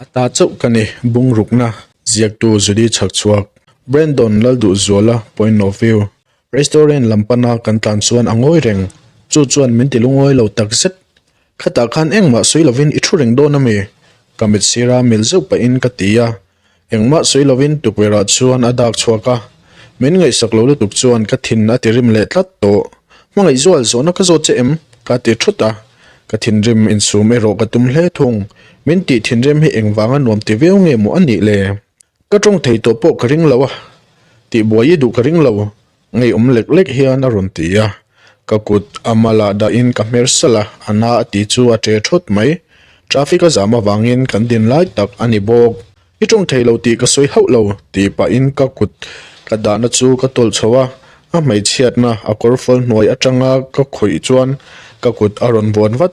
A ta chauh ka ni, bungrukna, ziaktu Judy Chhakchhuak, Brandon Lalduhzuala point of view. Restaurant lam pana kan tlan chuan a ngawi reng, chu chuan min ti lungawi lo takzet. Khatah khan engmah sawi lovin i thu reng dawn a mi? Ka mit sira mil zeuh pahin ka ti a, engmah sawi lovin tukverhah chuan a dak chhuak a, min ngaihsak lo lutuk chuan ka thin a ti rim leh tlat tawh. Hmangaihzual zawhna ka zawt che em? Ka ti thut a, ka thinrim insum erawh ka tum hle thung. Min tih thinrim hi engvanga nuam ti viau nge maw a nih le? Ka tawng thei tawh pawh ka ring lo a, tihbuai i duh ka ring lo, ngeiawm lek lek hian a rawn ti a. Ka kut a malah dahin ka hmer salh a, a na a tih chu a ṭe ṭhawt mai. Traffic a zam avangin kan din lai tak a ni bawk. I tawng thei lo tih ka sawi hauh lo, tih pahin ka kut ka dahna chu ka tawlh chho a, a hmeichhiatna a kawrfual hnuai atanga ka khawih chuan ka kut a rawn vuan vat.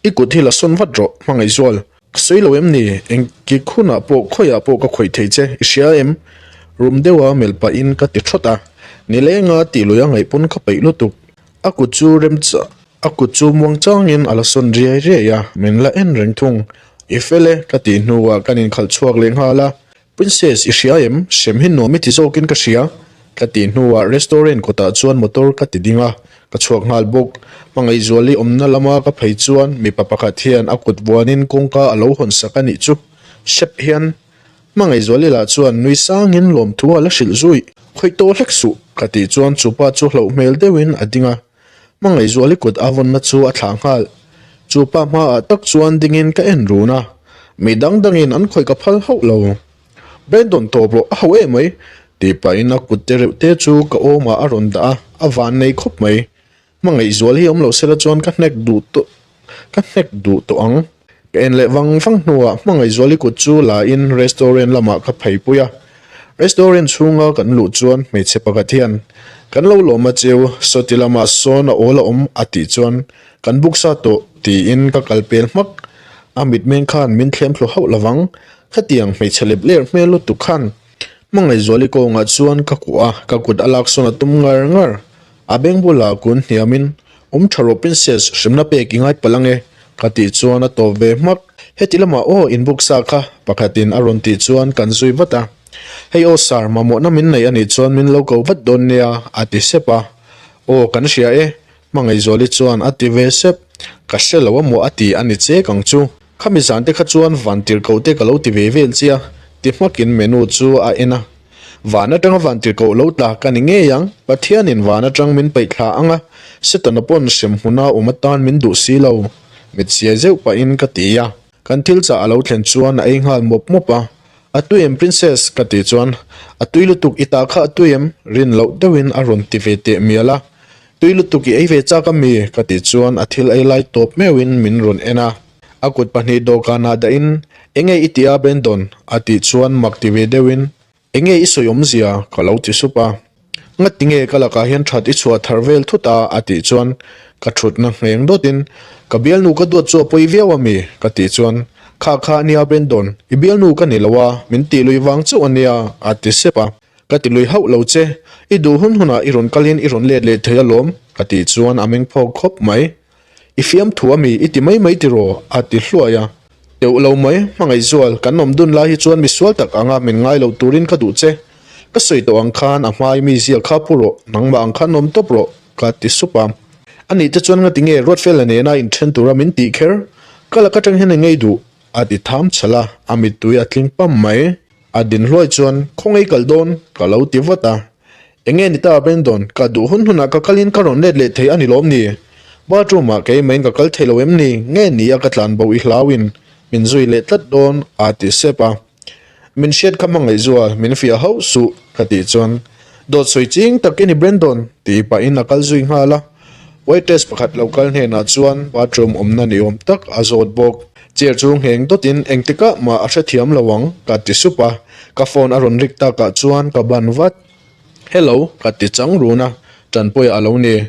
I kut hi la sawn vat rawh, Hmangaihzual. Ka sawi lo em ni? Engkik hunah pawh khawiah pawh ka khawih thei che, i hria em? Rum deuha melh pahin ka ti thawt a, nilenga tih lui a ngaih pawn ka peih lutuk. A kut chu rem a kut chu muang changin a la sawn riai riai a, min la en reng thung. I fel e, ka tih hnuah kan inkhalh chhuak leh nghal a, Princess, i hria em? Hrem hi nuam i ti zawkin ka hria. Ka tih hnuah restaurant kawtah chuan motor ka ti ding a, ka chhuak nghal bawk. Hmangaihzuali awmna lama ka phei chuan mipa pakhat hian a kut vuanin kawngka a lo hawn sak a nih chu. Hrep hian Hmangaihzuali lah chuan nui sangin lawmthu a la hrilh zui. Khawih tawh hlek suh, ka tih chuan chupa chu hlauh hmel deuhin a ding a. Hmangaihzuali kut a vawnna chu a thlah nghal. Chu pa hmaah tak chuan dingin ka en run a, mi dang dangin an khawih ka phal hauh lo. Brandon tawp rawh a hau em mai tih pahin a kut te reuh te chu ka awmah a rawn dah a, a van nei khawp mai. Hmangaihzual hi awm loh sela chuan ka hnek duh tawh ka hnek duh tawh ang. Ka en leh vang vang hnuah Hmangaihzuali kut chu la in restaurant lamah ka phei pui a. Restaurant chhunga kan luh chuan hmeichhe pakhat hian, Kan lo lawm a cheu, sawti lamah sawn a awl a awm a tih chuan kan buk sa tawh tiin ka kal pel hmak. A mitmeng khan min thlem thlu hauh lovang, khatiang hmeichhe lep ler hmel lutuk khan. Hmangaihzuali kawngah chuan ka kuah a, ka kut a lak sawn a tum ngar ngar. A beng bulah kun hniamin Awm tha rawh Princess, hremna pek i ngai palh ange, ka tih chuan a tawp ve hmak. Heti lamah aw inbuk sa kha, pakhatin a rawn tih chuan kan zui vat a. Hei aw sir, mamawhna min nei anih chuan min lo ko vat dawn nia, a ti sep a. Aw kan hria e, Hmangaihzuali chuan a ti ve sep. Ka hre lo a maw a ti a ni chek ang chu. Khami zan te kha chuan van tirhkoh te ka lo ti ve vel chia, ti hmakin menu chu a en a. Van atanga van tirhkoh lo tla ka ni ngei ang, Pathianin van atang min peih thla ang a, Setana pawn hrem hmuna awm atan min duh si lo, mit siai zeuh pahin ka ti a. Kan thil chah a lo thlen chuan a ei nghal mawp mawp a, A tui em Princess? ka tih chuan, A tui lutuk i ta kha a tui em? rin loh deuhin a rawn ti ve teh mial a. Tui lutuk i ei ve chak a mi? ka tih chuan a thil ei lai tawp meuhin min rawn en a. A kut pahnih dawhkanah dahin, Enge i tih a Brandon? a tih chuan mak ti ve deuhin, Enge i sawi awmzia? ka lo ti sup a. Ngati nge ka lakah hian that i chhuah thar vel thut a? a tih chuan ka thutna ngheng dawtin, Ka bialnu ka duat chu a pawi viau a mi? ka tih chuan, Kha kha a nia Brandon, i bialnu ka ni lo a, min tih lui vang chauh a nia, a ti sep a. Ka ti lui hauh lo che, i duh hun hunah i rawn kalin i rawn let leh thei alawm, ka tih chuan a meng phawk khawp mai. I fiamthu a mi i ti mai mai tiraw? a ti hluai a. Teuh lo mai, Hmangaihzual, kan awm dun lai hi chuan misual tak anga min ngai lo turin ka duh che. Ka sawi tawh ang khan a hmai mi ziak kha pu rawh, nangmah ang khan awm tawp rawh, ka ti sup a. Anih te chuan ngati nge Ruatfela nena inthen tura min tih kher? Ka lak atang hian engei duh? a ti tham chhalh a, a mittui a tling pam mai. A din hluai chuan, Khawngaih kal dawn? ka lo ti vat a. Enge ni ta Brandon, ka duh hun hunah ka kalin ka rawn let leh thei a ni lawm ni? Bathroom ah keimah in ka kal thei lo em ni? Nge ni a ka tlan bo i hlauin min zui leh tlat dawn a ti sep a. Min hriat kha hmangaih zual, min fiah hauh suh ka tih chuan dawt sawi ching tak i ni Brandon tih pahin a kal zui nghal a. Waitress pakhat lo kal hnenah chuan bathroom awmna ni awm tak a zawt bawk. Chair chu ngheng dawtin engtikah mah a hrethiam lo ang ka ti sup a, ka phone a rawn rik takah chuan ka ban vat. Hello, ka ti chang run a, Tanpuia a lo ni.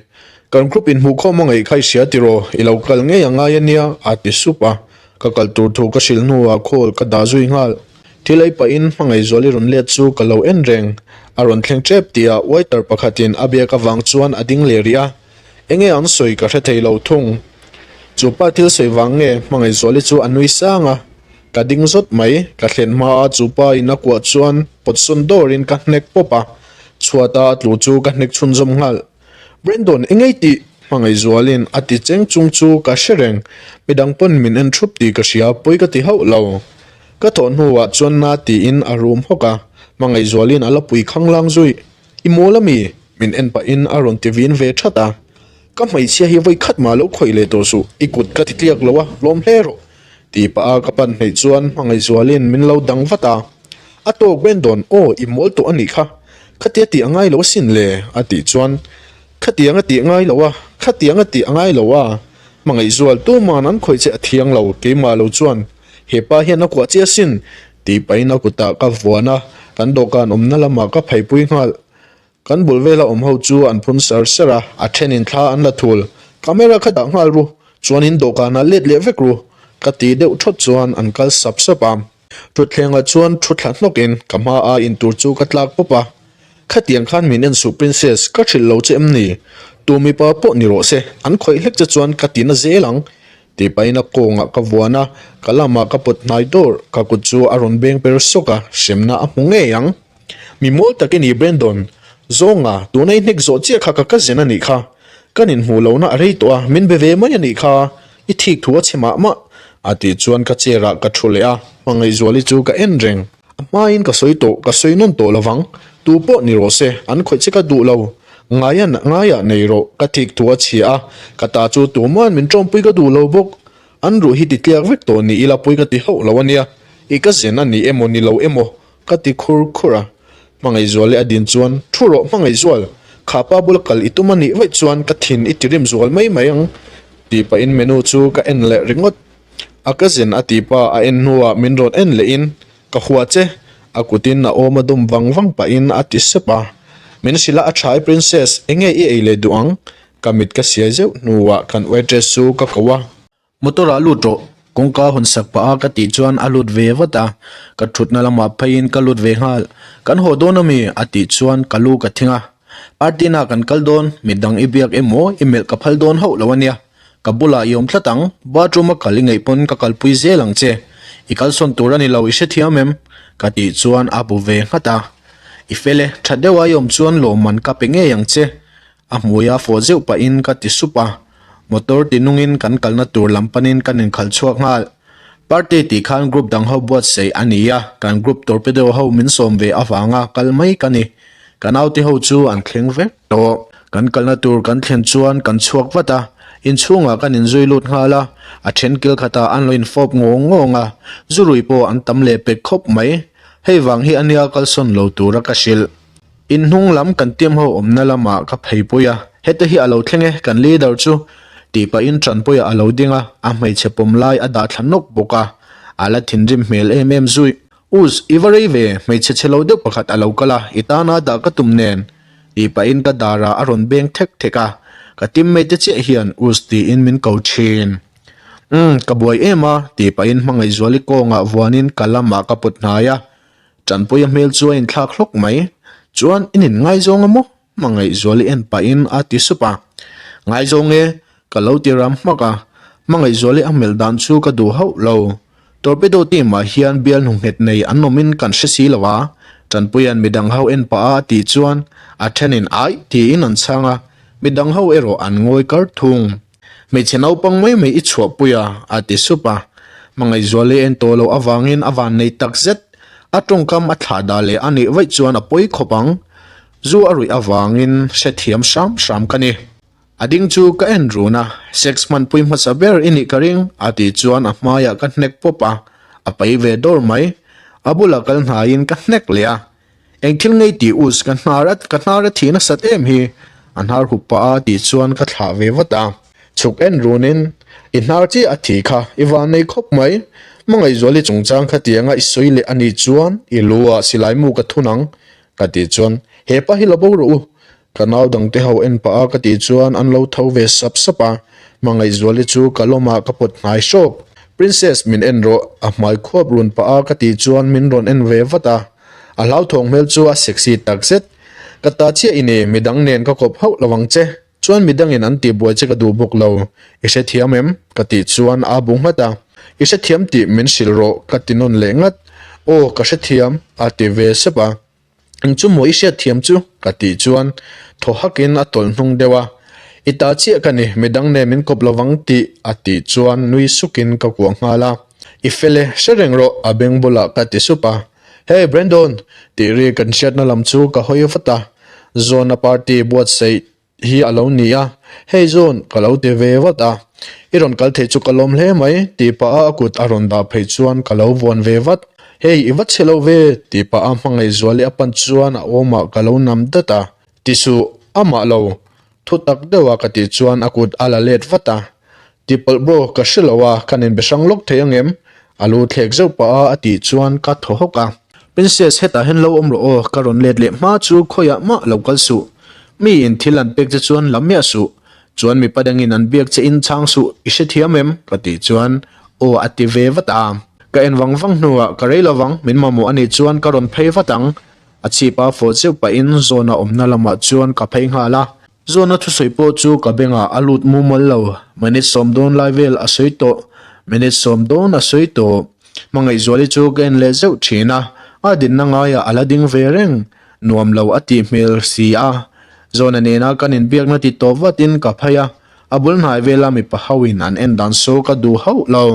Kan group inhmuhkhawm a ngaih kha i hria tiraw, i lo kal ngei a ngai a nia, a ti sup a. Ka kal tur thu ka hrilh hnuah call ka dah zui nghal. Thil ei pahin Hmangaihzuali rawn let chu ka lo en reng. A rawn thleng tep tihah waiter pakhatin a biak avang chuan a ding leh rih a. Enge an sawi ka hre thei lo thung. Chu pa thil sawi vang nge Hmangaihzuali chu a nui sang a. Ka ding zawt mai, ka thlen hma a chu pa in a kuah chuan pawt sawn dawrin ka hnek pawp a, chhuat a a tlu chu ka hnek chhunzawm nghal. Brandon engei tih Hmangaihzualin a ti cheng chung chu ka hre reng, midang pawn min en thup tih ka hria, pawi ka ti hauh lo. Ka thawh hnuah chuan na tiin a rum hawk a, Hmangaihzualin a la pui khanglang zui. I mawl ami? Min en pahin a rawn ti vin ve that a. Ka hmeichhia hi vawi khat mah lo khawih leh tawh suh, i kut ka ti tliak lo a, lawm hle rawh. Tih pah a ka pan hneih chuan Hmangaihzualin min lo dang vat a. A tawk Brandon, aw i mawl tawh a nih kha, khatia tih a ngai lo asin le a tih chuan Khatiang a tih ngai lo a, khatiang a tih a ngai lo a, Hmangaihzual tuman an khawih che a thiang lo, keimah lo chuan he pa hian a kuah che asin tih pahin a kutah ka vuan a, kan dawhkan awmna lamah ka phaipui nghal. Kan bul vela awm ho chu an phun sar sar a, a thenin thla an la thul. Camera kha dah nghal ru, chuanin dawhkanah let leh vek ru, ka ti deuh thawt chuan an kal sap sap a. Thutthlengah chuan thu thla hnawkin ka hma a in tur chu ka tlak pawp a. Khatiang khan min en suh Princess, ka hrilh lo che em ni? Tu mipa pawh ni rawh se, an khawih hlek che chuan ka ti na zel ang, tih pahin a kawngah ka vuan a, ka lamah ka pawt hnai dawr, ka kut chu a rawn beng per sawk a, hremna a hmu ngei ang. Mi mawl tak i ni Brandon, Zawnga, tuna i hnek zawh chiah kha ka cousin a nih kha. Kan inhmuh lohna a rei tawh a, min be ve mai a nih kha. I thik thu a chhe mah mah. A tih chuan ka chair ah ka thu leh a, Hmangaihzuali chu ka en reng. A hmain ka sawi tawh, ka sawi nawn tawh lovang. Tu pawh ni rawh se, an khawih che ka duh lo. Ngaia ngaiah nei rawh, ka thik thu a chhia a, ka ta chu tuma'n min tawmpui ka duh lo bawk. An ruh hi ti tliak vek tawh ni ila pawi ka ti hauh lo a nia. I ka zen a ni emaw ni lo emaw Ka ti khur khur a, Hmangaihzual i a din chuan, Thu rawh Hmangaihzual, kha pa bula kal i tum a nih vaih chuan ka thin i tirim zual mai mai ang tih pahin menu chu ka en leh ringawt. A ka zen a tih pa a en hnuah min rawn en lehin, Ka hua che, a kutin a awm a dum vang vang pahin a ti sep a. Min hrilh a, A tha i princess, enge i ei leh duh ang? Ka mit ka siai zeuh hnuah kan waitress chu ka ko a. Motor ah lut rawh, kawngka hawn sak pah a ka tih chuan a lut ve vat a, ka thutna lamah pheiin ka lut ve nghal. Kan haw dawn ami? a tih chuan ka lu ka thing a. Party na kan kal dawn, midang i biak emaw i melh ka phal dawn hauh lo ania. Ka bulah i awm tlat ang, bathroom a kal i ngaih pawn ka kalpui zel ang che. I kalsawn tur a ni lo i hrethiam em? ka tih chuan a bu ve nghat a. I fel e, tha deuha i awm chuan lawmman ka pe ngei ang che. A hmui a fawh zeuh pahin ka ti sup a, motor ti nungin kan kalna tur lam panin kan inkhalh chhuak nghal. Party tih khan group dang ho buatsaih a ni a, kan group torpedo ho min sawm ve avanga kal mai ka ni. Ka naute ho chu an thleng vek tawh. Kan kalna tur kan thlen chuan kan chhuak vat a, inchhungah kan inzui lut nghal a, a then kil khatah an lo infawp ngawng ngawng a, zurui pawh an tam leh pek khawp mai. Hei vang hi a nia kalsawn lo tura ka hrilh. Inhnung lam kan team ho awmna lamah ka phei pui a, heta hi a lo thleng e, kan leader chu tih pahin Tanpuia a lo ding a, a hmeichhe pawm lai a dah thla nawk bawk a, a la thinrim hmel em em zui. Uz, i va rei ve, hmeichhe chhe lo deuh pakhat a lo kal a, i tana dah ka tum nen tih pahin ka darah a rawn beng thek thek a, ka teammate te chiah hian Uz tiin min ko thin. Umm, ka buai em a tih pahin Hmangaihzuali kawngah vuanin ka lamah ka put hnai a, Tanpuia hmel chu a inthlak hlawk mai. Chuan i nin ngaizawng a maw? Hmangaihzuali en pahin a ti sup a. Ngaizawng e, ka lo ti ram hmak a. Hmangaihzuali a hmelh dan chu ka duh hauh lo. Torpedo team ah hian bial hnu nghet nei an awmin kan hre si lo a. Tanpuia'n midang ho en pah a a tih chuan a thenin aih tiin an chhang a, midang ho erawh an ngawi kar thung. Hmeichhe naupang mai mai i chhuahpui a, a ti sup a. Hmangaihzuali en tawh loh avangin a vannei tak zet. A tawngkam a thlah dah leh a nih vaih chuan a pawi khawp ang. Zu a ruih avangin hrethiam hram hram ka ni. A ding chu ka en run a, sex hmanpui hmasa ber i nih ka ring, a tih chuan a hmaiah ka hnek pawp a, a pai ve dawr mai. A bulah kal hnaiin ka hnek leh a. Eng thil ngei tih us ka hnar a ka hnar a thih nasat em hi a hnar hup pah a tih chuan ka thlah ve vat a. Chhuk en runin i hnar chiah a thih kha i van nei khawp mai. Hmangaihzuali chungchang kha tianga i sawi leh a nih chuan i lu ah silai mu ka thun ang ka tih chuan hepa hi la bo rawh u Ka nau dangte ho en pah a ka tih chuan an lo tho ve sap sap a, Hmangaihzuali chu ka lawmah ka pawt hnai hrawk. Princess min en rawh, a hmai khuap run pah a ka tih chuan min rawn en ve vat a, a hlauthawng hmel chu a sexy takzet. Ka ta chiah i ni, midang nen ka kawp hauh lo ang che, chuan midangin an tihbuai che ka duh bawk lo, i hrethiam em? ka tih chuan a bu nghat a. I hrethiam tih min hrilh rawh ka ti nawn leh ngat. Aw ka hrethiam a ti ve sep a. Eng chu maw i hriatthiam chu? ka tih chuan thaw hakin a tawlh hnung deuh a. I ta chiah ka ni, midang nen min kawp lovang tih a tih chuan nui sukin ka kuah nghal a. I fel e, hre reng rawh a beng bulah ka ti sup a. Hey Brandon! tih ri kan hriatna lam chu ka hawi vat a. Zawna party buatsaih hi a lo ni a, Hei zawn, ka lo ti ve vat a, i rawn kal thei chu ka lawm hle mai, tih pah a a kut a rawn dah phei chuan ka lo vuan ve vat. Hei, i va chhe lo ve, tih pah a hmangaihzuali a pan chuan a awmah ka lo nam dat a, ti suh, amah lo, thu tak deuh a ka tih chuan a kut a la let vat a, Tipalh bro, ka hre lo a, kan inbe hrang lawk thei ang em? A lu thlek zeuh pah a a tih chuan ka thaw hawk a. Princess, hetah hian lo awm rawh aw, ka rawn let leh hma chu khawiah mah lo kal suh. Mi in thil an pek che chuan la miah suh. Chuan mipa dangin an biak che in chhang suh, i hrethiam em? Ka tih chuan aw a ti ve vat a. Ka en vang vang hnuah ka rei lovang, min mamawh a nih chuan ka rawn phei vat ang. A chhip a fawh zeuh pahin zawn a awmna lamah chuan ka phei nghal a. Zawhna thusawi pawh chu ka bengah a lut mumal lo, minute 10 dawn lai vel a sawi tawh, minute 10 dawn a sawi tawh. Hmangaihzuali chu ka en leh zeuh thin a, a dinna ngaiah a la ding ve reng, nuam lo a tih hmel si a. Zawhna nena kan inbiakna ti tawp vatin ka phei a, a bul hnai vela mipa hoin an en dan saw ka duh hauh lo.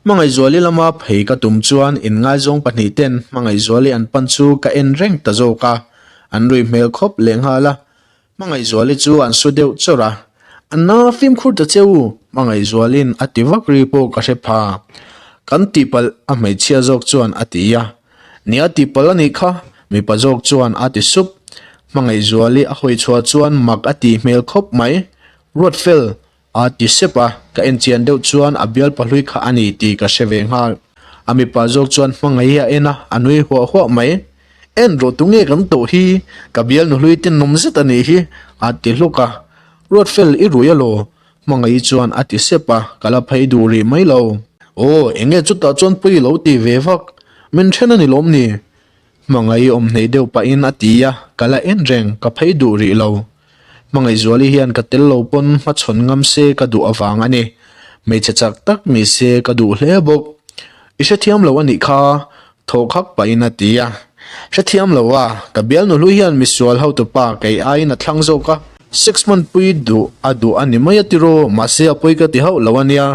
Hmangaihzuali lama phei ka tum chuan inngaizawng pahnihten Hmangaihzuali an pan chu ka en reng ta zawk a, an rui hmel khawp lehnghal a. Hmangaihzuali chu an su deuh chawrh a, Anna fimkhur ta che u, Hmangaihzualin a ti vak ri pawh ka hre pha. Kan tihpalh a hmeichhia zawk chuan a ti a. Nia tihpalh a nih kha, mipa zawk chuan a ti sup. Hmangaihzuali a hawi chhuah chuan mak a tih hmel khawp mai. Ruatfel, A ti sep a, ka en chian deuh chuan a bial pahlui kha a ni tih ka hre ve nghal. A mipa zawk chuan hmangaih hi a en a, a nui huah huah mai. En rawh tunge kan tawh hi, ka bial nuhlui te nawm zet a nih hi, a ti hluk a. Ruatfel i rui alaw? Hmangaih chuan a ti sep a, ka la phei duh rih mai lo. Aw, enge chutah chuan pawi lo ti ve vak, min then a ni lawm ni? Hmangaih awm hneih deuh pahin a ti a, ka la en reng, ka phei duh rih lo. Hmangaihzuali hian ka tel lo pawn hmachhawn ngam se ka duh avang a ni. Hmeichhe chak tak ni se ka duh hle bawk. I hrethiam lo a nih kha, thaw khak pahin a ti a. Hrethiam lo a, ka bialnu hlui hian misual hotupa kei aiin a thlang zawk a. Sex hmanpui duh a duh a ni mai a tiraw, mahse a pawi ka ti hauh lo a nia.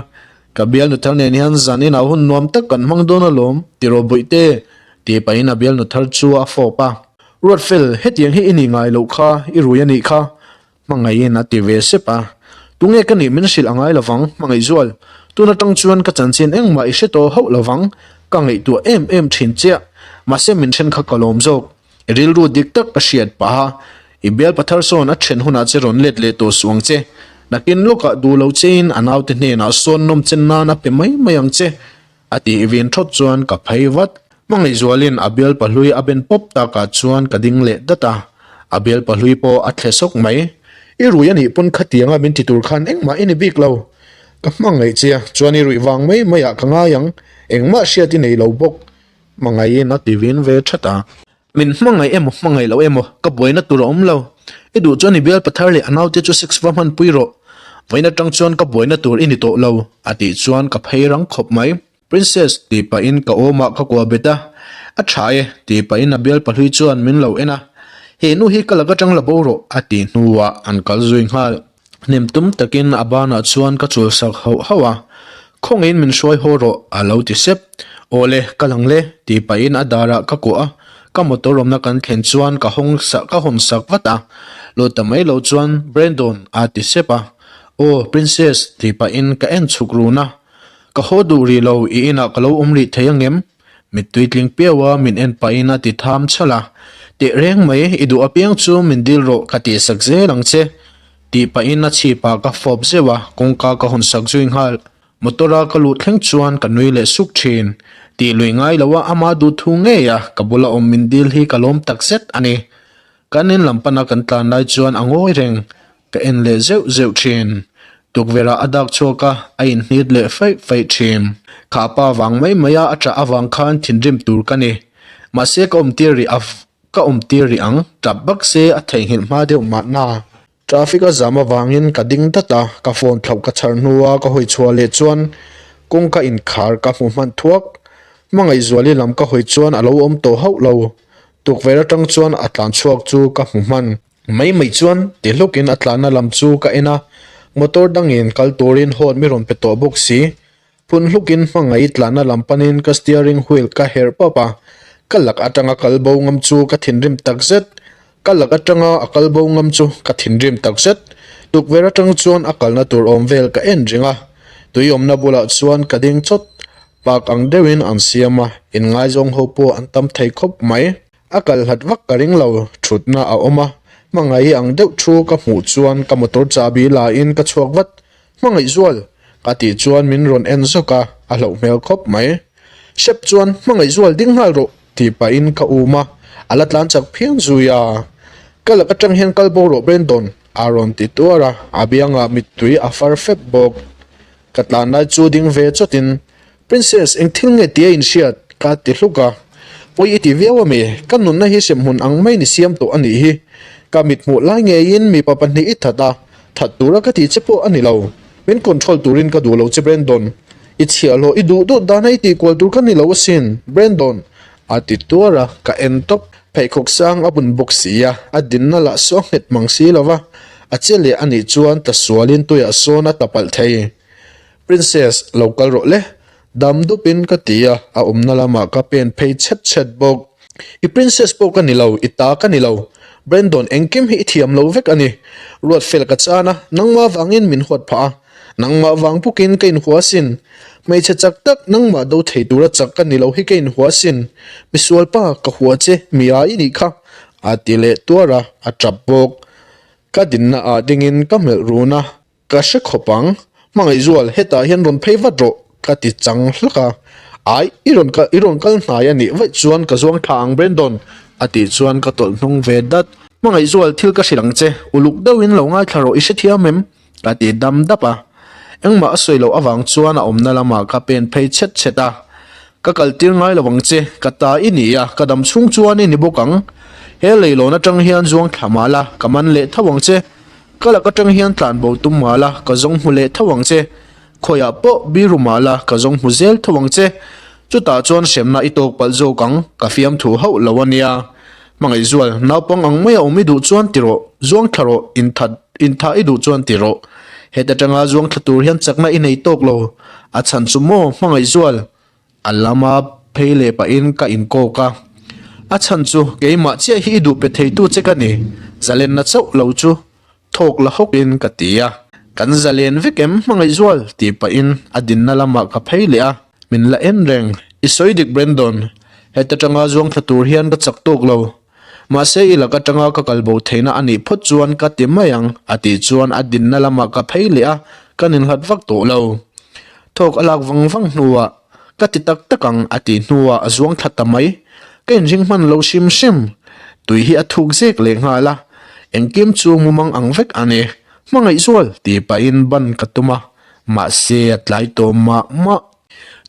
Ka bialnu thar nen hian zan inah hun nuam tak kan hmang dawn alawm, tiraw Bawihte? tih pahin a bialnu thar chu a fawp a. Ruatfel, hetiang hi i nih ngai loh kha, i rui a nih kha, Hmangaihin a ti ve sep a. Tunge ka nih min hrilh a ngai lovang, Hmangaihzual. Tun atang chuan ka chanchin engmah i hre tawh hauh lovang, ka ngaihtuah em em thin chiah. Mahse min then kha ka lawm zawk. I rilru dik tak ka hriat paha, i bial pathar sawn a then hunah che rawn let leh tawh suh ang che. Nakin lawkah duh lo chein a naute hnenah sawn nawm chen nan a pe mai mai ang che. A tih vin thawt chuan ka phei vat. Hmangaihzualin a bial pahlui a ben pawp takah chuan ka ding leh dat a, a bial pahlui pawh a thle sawk mai. I rui a nih pawn khatianga min ti tur khan engmah i ni bik lo. Ka hmangaih che a, chuan i ruih vang mai maiah ka ngai ang, engmah hriat i nei lo bawk. Hmangaihin a ti vin ve that a. Min hmangaih emaw hmangaih loh emaw ka buaina tur a awm lo. I duh chuan i bial pathar leh a naute chu sex va hmanpui rawh. Vawiin atang chuan ka buaina tur i ni tawh lo, a tih chuan ka phei rang khawp mai. Princess, tih pahin ka awmah ka kuah bet a. A tha e, tih pahin a bial pahlui chuan min lo en a. He nu hi ka lak atang la bo rawh, a tih hnuah an kal zui nghal. Hnem tum takin a banah chuan ka chul sak hauh hauh a, Khawngaihin min hruai haw rawh, a lo ti sep. Aw le, ka lang le, tih pahin a darah ka kuah a, ka motor awmna kan thlen chuan ka hawng ka hawn sak vat a. Lut ta mai lo chuan, Brandon, a ti sep a. Aw, Princess, tih pahin ka en chhuk run a. Ka haw duh rih lo, i inah ka lo awm rih thei angem? Mittui tling piau a min en pahin a ti tham chhalh a, Teh reng mai, i duh apiang chu min dil rawh ka tihsak zel ang che, tih pahin a chhipah ka fawp zeuh a, kawngka ka hawn sak zui nghal. Motor a ka luh thleng chuan ka nui leh suk thin. Tih lui ngai lo a ama duh thu ngei a, ka bula awm min dil hi ka lawm takzet a ni. Kan in lam pana kan tlan lai chuan a ngawi reng, ka en leh zeuh zeuh thin. Tukverh ah a dak chhuak a, a inhnit leh faih faih thin. Kha pa vang mai mai a a ṭah avang khan thinrim tur ka ni. Mahse ka awm tir rih a, ka awm tir rih ang, ṭap bak se a theihnghilh hma deuh mahna. Traffic a zam avangin ka ding dat a, ka phone thlauh ka chhar hnua ka hawi chhuah leh chuan. Kawngka inkhar ka hmu hman thuak. Hmangaihzuali lam ka hawi chuan a lo awm tawh hauh lo. Tukverh atang chuan a tlan chhuak chu ka hmu hman. Mai mai chuan ti hlukin a tlanna lam chu ka en a, motor dangin kal turin horn mi rawn pe tawh bawk si. Phun hlukin hmangaih tlanna lam panin ka steering wheel ka herh pawp a, ka lak atanga kal bo ngam chu ka thinrim takzet. Ka lak atanga a kal bo ngam chu ka thinrim takzet. Tukverh atang chuan a kalna tur awm vel ka en reng a, tui awmna bulah chuan ka ding chawt. Park ang deuhin an siam a, inngaizawng ho pawh an tam thei khawp mai. A kal hlat vak ka ring lo, thutna a awm a, hmangaih ang deuh thu ka hmuh chuan ka motor chahbi la in ka chhuak vat. Hmangaihzual! Ka tih chuan min rawn en zawk a, a hlauh hmel khawp mai. Hrep chuan Hmangaihzual ding nghal rawh! tih pahin ka um a, a la tlan chak phian zui a. Ka lak atang hian kal bo rawh Brandon! a rawn ti tuar a, a biangah mittui a far fep bawk. Ka tlan lai chu ding ve chawtin, Princess, eng thil nge tia inhriat? ka ti hluk a. Pawi i ti viau ami? Ka nunna hi hremhmun ang maiin i siam tawh a nih hi. Ka mithmuh lai ngeiin mipa pahnih i that a, that tura ka tih che pawh a ni lo. Min control turin ka duh lo che Brandon. I chhiahhlawh i duh duh dana i tihkual tur ka ni lo asin, Brandon, a ti tuar a, ka en tawp. Pheikhawk sang a bun bawk si a, a dinna lah saw nghet mang si lo va, a che leh a nih chuan tla sualin tuiah sawn a ta palh thei. Princess, lo kal rawh le, dam dupin ka ti a, a awmna lamah ka pen phei chhet chhet bawk. I princess pawh ka ni lo, i ta ka ni lo. Brandon, engkim hi i thiam lo vek a ni. Ruat fel ka chan a, nangmah vangin min huat phah a, nangmah vang bawkin ka inhua asin. Hmeichhe chak tak nangmah do thei tura chak ka ni lo hi ka inhua asin. Misualpa, ka hua che, mi a i nih kha, a ti leh tuar a, a tap bawk. Ka dinna ah dingin ka melh run a. Ka hre khawp ang, Hmangaihzual hetah hian rawn phei vat rawh ka ti chang hlak a. Ai, i rawn kal i rawn kal hnai a nih vaih chuan ka zuang thla ang Brandon a tih chuan ka tawlh hnung ve dat. Hmangaihzual thil ka hrilh ang che, uluk deuhin lo ngaithla rawh i hrethiam em? ka ti dam dap a. Engmah a sawi loh avang chuan a awmna lamah ka pen phei chhet chhet a. Ka kal tir ngai lo ang che, ka ta i ni a, ka dam chhung chuan i ni bawk ang. He leilawn atang hian zuang thla mah la, ka man leh tho ang che. Ka lak atang hian tlan bo tum mah la, ka zawng hmu leh tho ang che. Khawiah pawh biru mah la, ka zawng hmu zel tho ang che. Chutah chuan hremna i tawk palh zawk ang, ka fiamthu hauh lo a nia. Hmangaihzual, naupang ang maia awm i duh chuan ti rawh, zuang thla rawh, inthat, intha i duh chuan ti rawh. Heta tanga zuang thla tur hian chakna i nei tawk lo. A chhan chu maw, Hmangaihzual? A lama phei leh pahin ka inkawk a, a chhan chu keimah chiah hi i duh pe theitu che ka ni, zalenna chauh lo chu thawk la hawkin ka ti a. Kan zalen vek em Hmangaihzual? tih pahin a dinna lamah ka phei leh a, min la en reng. I sawi dik Brandon, heta tanga zuang thla tur hian ka chak tawk lo. Mahse i lak atanga ka kal bo theihna a nih phawt chuan ka ti mai ang a tih chuan a dinna lamah ka phei leh a, kan inhlat vak tawh lo. Thawk a lak vang vang hnuah ka ti tak tak ang a tih hnuah a zuang thla ta mai. Ka inring hman lo hrim hrim. Tui hi a thuk zek leh nghal a, engkim chu mumang ang vek a ni. Hmangaihzual tih pahin ban ka tum a, mahse a tlai tawh mah mah.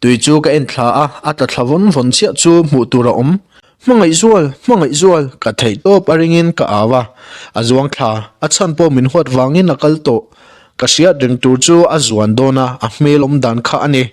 Tui chu ka en thla a, a tla thla vawn vawn chiah chu hmuh tur a awm. Hmangaihzual, Hmangaihzual, ka theih tawp a ringin ka au a, a zuang thla, a chhan pawh min huat vangin a kal tawh. Ka hriat reng tur chu a zuan dawn a, a hmel awm dan kha a ni.